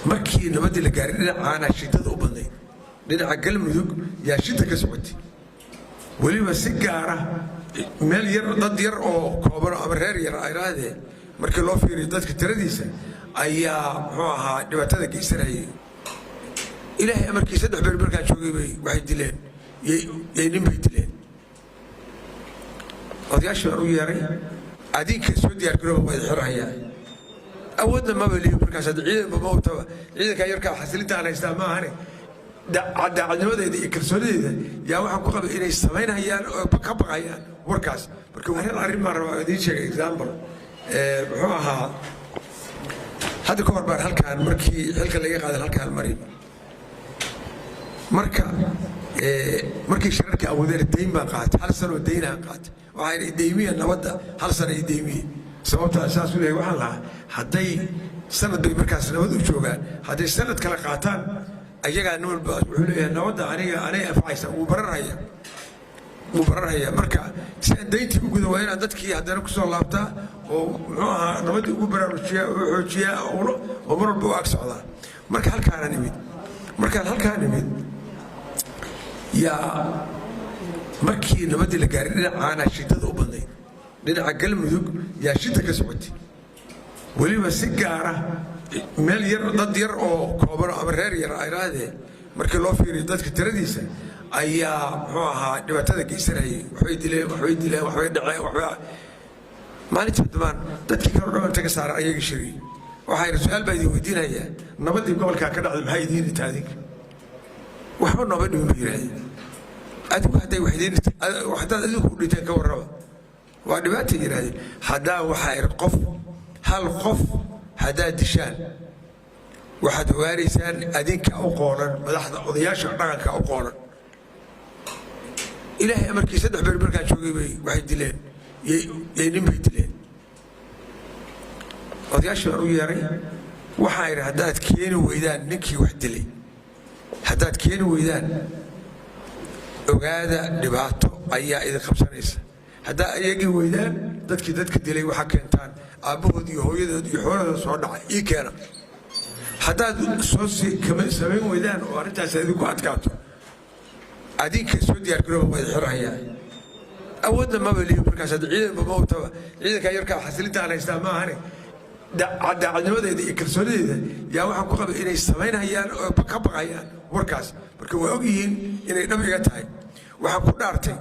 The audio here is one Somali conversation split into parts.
Markii nabaddii la gaaray, dhinacaana shidada u badnayd, dhinaca Galmudug yaa shida ka socotay. Weliba si gaara meel yar, dad yar oo kooban ama reer yar ayrahdee, markii loo fiiriyo dadka tiradiisa, ayaa muxuu ahaa dhibaatada geysanayay. Ilaahay amarkii, 3 beri markaan joogay bay waxay dileen yay nin bay dileen. Odayaashii baan u yeeray: "Adinka soo diyaar garooba, waa idin xirhayaa." Awoodna maba lihi markaas hadda, ciidanba ma wataba, ciidankaa yarkaa xasilinta aan haystaa ma ahane. Daacadnimadeyda iyo kalsoonideyda yaa waxaan ku qabay inay samaynayaan oo ka baqayaan warkaas. Marka hal arrin baan rabaa idiin sheegay, example. Muxuu ahaa, hadda ka hor baan halkaan, markii xilka laga qaadan, halkaan marin. Marka markii shirarka awoodeen, dayn baan qaatay, hal sanoo daynaan qaatay. Waxaan deymiya nabadda, hal sano i deymiye. Sababtaa saas u leeyahay, waxaan lahaa hadday sanad bay markaas nabad u joogaan, hadday sanad kale qaataan, ayagaa nin walba wuxuu leeyahay nabadda aniga anay anfacaysa, wuu bararhaya, wuu bararhaya. Marka si aan dayntii u guda, waa inaan dadkii haddana kusoo laabtaa oo muxuu ahaa nabaddii ugu baraarujiyaa oo xoojiyaa oo mar walba u ag socdaa. Marka halkaanaan imid, markaan halkaan imid, yaa markii nabaddii la gaaray, dhinacaana shidada u badnayd, dhinaca Galmudug yaa shida ka socotay. Weliba si gaara meel yar, dad yar oo kooban ama reer yar ayrahdee, markii loo fiiriyo dadka tiradiisa, ayaa muxuu ahaa dhibaatada geysanayay. Waxbay dileen, waxbay dileen, waxbay dhaceen, waxbay. Maalintii dambaan dadkii kale o dhan inta ka saaran ayaga shiriyey. Waxaa yidhi: "Su-aal baa idin weydiinayaa, nabaddii gobolkaa ka dhacday maxay idiin dhita adinka?" "Waxba nooma dhimin," ba yidhahdeen. "Adigu hadday wax idiin, haddaad adinku u dhinteen, ka warraba?" "Waa dhibaatay," yidhahdeen. "Haddaa," waxaa idhi, "qof, hal qof haddaad dishaan, waxaad ogaanaysaan adinka u qoolan, madaxda odayaasha dhaqanka u qoolan." Ilaahay amarkii, 3 beri markaan joogay bay waxay dileen yay nin bay dileen. Odayaashii baan u yeeray. Waxaan idhi: "Haddaad keeni weydaan ninkii wax dilay, haddaad keeni weydaan, ogaada dhibaato ayaa idin qabsanaysa. Haddaa iyagii weydaan, dadkii dadka dilay waxaa keentaan aabbahood iyo hooyadood iyo xoolahooda soo dhacay ii keena. Haddaad soo samayn weydaan oo arrintaas idinku adkaato, adinka soo diyaargarooba, waa idin xirhayaa." Awoodna maba lihi markaas hadda, ciidanba ma wataba, ciidankaa yarkaa xasilinta aan haystaa ma ahane. Daacadnimadeyda iyo kalsoonideyda yaa waxaan ku qabay inay samaynayaan oo ka baqayaan warkaas. Marka waa og yihiin inay dhab iga tahay. Waxaan ku dhaartay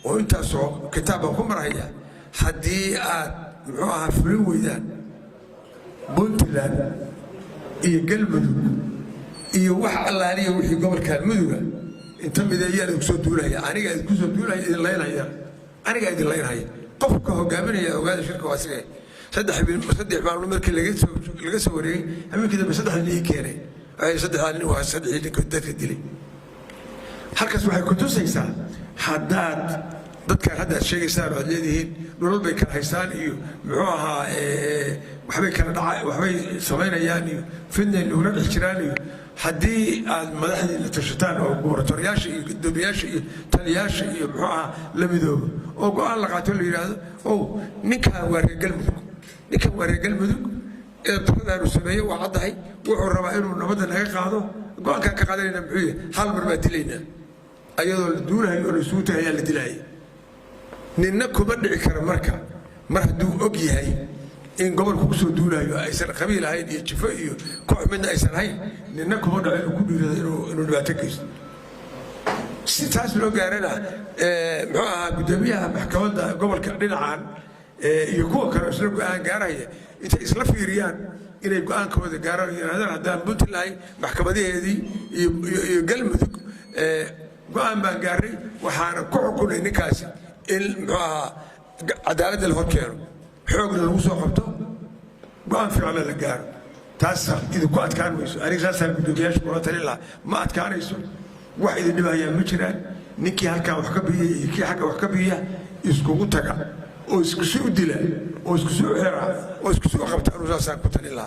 oo intaasoo kitaab baan ku marhayaa: haddii aad muxuu ahaa fulin weydaan, Puntland iyo Galmudug iyo wax allaaliya wixii gobolkan Muduga inta mideeyaan idinku soo duulaya, anigaa idinku soo duulaya, idin laynhaya, anigaa idin laynhaya. Qofka hogaaminaya, ogaada, shirka waa sige." 3 maalmood markii laga soo wareegay, habeenkii dambe saddex nin ii keenay. Waxay saddexdaa nin waa saddexdii ninka dadka dilay. Halkaas waxay ku tusaysaa, haddaad dadkaan hadda aad sheegaysaan oo aad leedihiin dhulal bay kala haystaan iyo muxuu ahaa waxbay kala dhaca, waxbay samaynayaan iyo fidnay ugula dhex jiraan, iyo haddii aad madaxdii la tashataan oo gubernatoriyaasha iyo guddoomiyaasha iyo taliyaasha iyo muxuu ahaa la midoobo oo go-aan la qaato, la yidhaahdo: "Ow, ninkan waa reer Galmudug, ninkan waa reer Galmudug, ee daradaanu sameeyey waa caddahay, wuxuu rabaa inuu nabadda naga qaado. Go-aankaan ka qaadanayna muxuu yahay? Hal mar baa dilaynaa." Ayadoo la duulahayo oo la isugu tagayaa la dilaaya, ninna kuma dhici kara. Marka mar hadduu og yahay in gobolku kusoo duulayo, aysan qabiil ahayn iyo jifo iyo koox midna aysan ahayn, ninna kuma dhaco inuu ku dhiirado inuu dhibaato geysto. Si taas loo gaarana, muxuu ahaa, guddoomiyaha maxkamadda gobolka dhinacan iyo kuwa kale isla go-aan gaaraya, intay isla fiiriyaan inay go-aankooda gaaraan, yidhahdaan: "Haddaan Puntland maxkamadaheedii iyo Galmudug go-aan baan gaarnay, waxaana ku xukunay ninkaasi in muxuu ahaa cadaaladda la hor keeno, xoogna lagu soo qabto, go-aan fiicanna la gaaro." Taas idinku adkaan mayso. Aniga saasaan guddoomiyaasha kula talin lahaa. Ma adkaanayso, wax idin dhibayaa ma jiraan. Ninkii halkan wax ka biya iyo kii xagga wax ka biya iskugu taga oo isku si u dila oo isku si u xira oo isku si u qabta. Anuu saasaan ku talin lahaa.